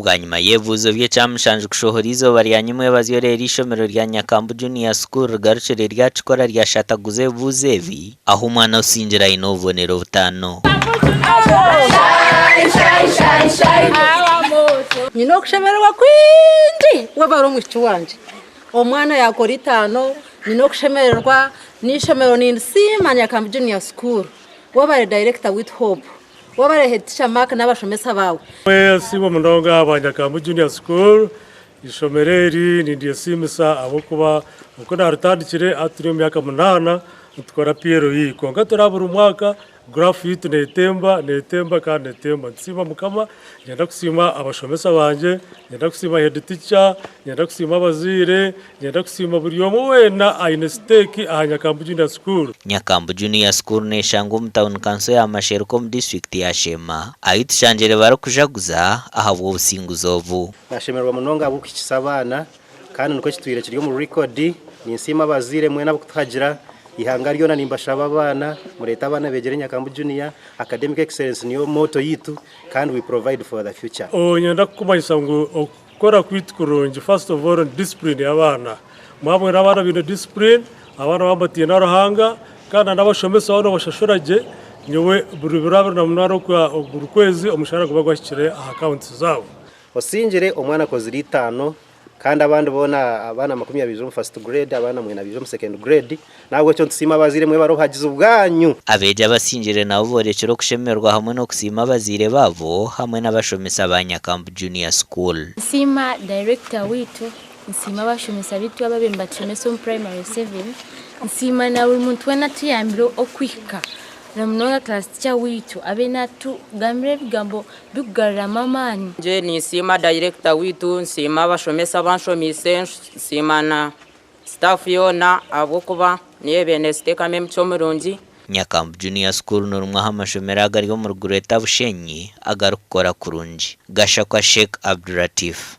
Bwanyima y'ebibuuzo by'ekyamushanju kushohora eizooba rya nyimwebazyo reero eishomero rya Nyakambu Junior School rigarukire ryakikora ryashataguza ebibuuzo ebi ahu omwana osingire aine obubonero butaano. Nyine okushemererwa kwingi webare omwishiki wangye. Omwana yakora itaano, nyine okushemererwa, n'eishomero nindisiima Nyakambu Junior School. Webare dayirekita witu Hope. Webare head teacher Mark n'abashomesa baawe. Nsiima munonga aba Nyakambu Junior School. Eishomero eri nindyesiimisa ahabw'okuba oku naaritandikire hati turi omu myaka munaana nitukora PLE kwonka turi aha buri mwaka Graph yaitu neetemba, neetemba kandi neetemba. Nitusiima Mukama. Niinyenda kusiima abashomesa bangye, niinyenda kusiima head teacher, niinyenda kusiima abazaire, niinyenda kusiima buri omwe weena aine siteeki aha Nyakambu Junior School. Nyakambu Junior School neshangwa omu tauni kanso ya Mashereka omu disiturikiti ya Sheema ahu tushangire barikujaguza ahabw'obusinguzi obu. Nashemererwa munonga ahabw'okuhikisa abaana Kandi nikwo kitwire kiri omu record. Ninsiima abazaire mwena abarikutuhagira, eihanga ryona nimbashaba abaana mureete abaana beegyere Nyakambu Junior, Academic excellence niyo motto yaitu kandi we provide for the future. Niinyenda kukumanyisa ngu okukora kwaitu kurungi first of all ni discipline y'abaana. Mwabwire abaana baine discipline, abaana baaba nibatiina Ruhanga kandi n'abashomesa waaba noobashashura gye, nyowe buri biro 28 buri kwezi omushaara guba gwahikire aha accounts zaabo. Osingire omwana akozire itaano Kandi abandi boona abaana 20 baija omu first grade, abaana mwenda baija omu second grade. N'ahabw'ekyo nitusiima abazaire mwebare obuhagizi bwanyu. Abeegi abasingire nabo boorekire okushemererwa hamwe n'okusiima abazaire baabo hamwe n'abashomesa ba Nyakambu Junior School. Nsiima director waitu, nsiima abashomesa baitu ababaire nibatushomesa omu primary seven, nsiima na buri muntu weena atuyambire okuhika na munonga class teacher waitu abaire natugambira ebigambo bikugaruramu amaani. Nyowe ninsiima dayirekita waitu, nsiima abashomesa abanshomiise, nsiima na sitaafu yoona ahabw'okuba niyo ebaire neetuteekamu emicwe mirungi. Nyakambu Junior School ni rimwe aha mashomero agari omuri Greater Bushenyi agarikukora kurungi. Gashakwa Sheikh Abdulatif.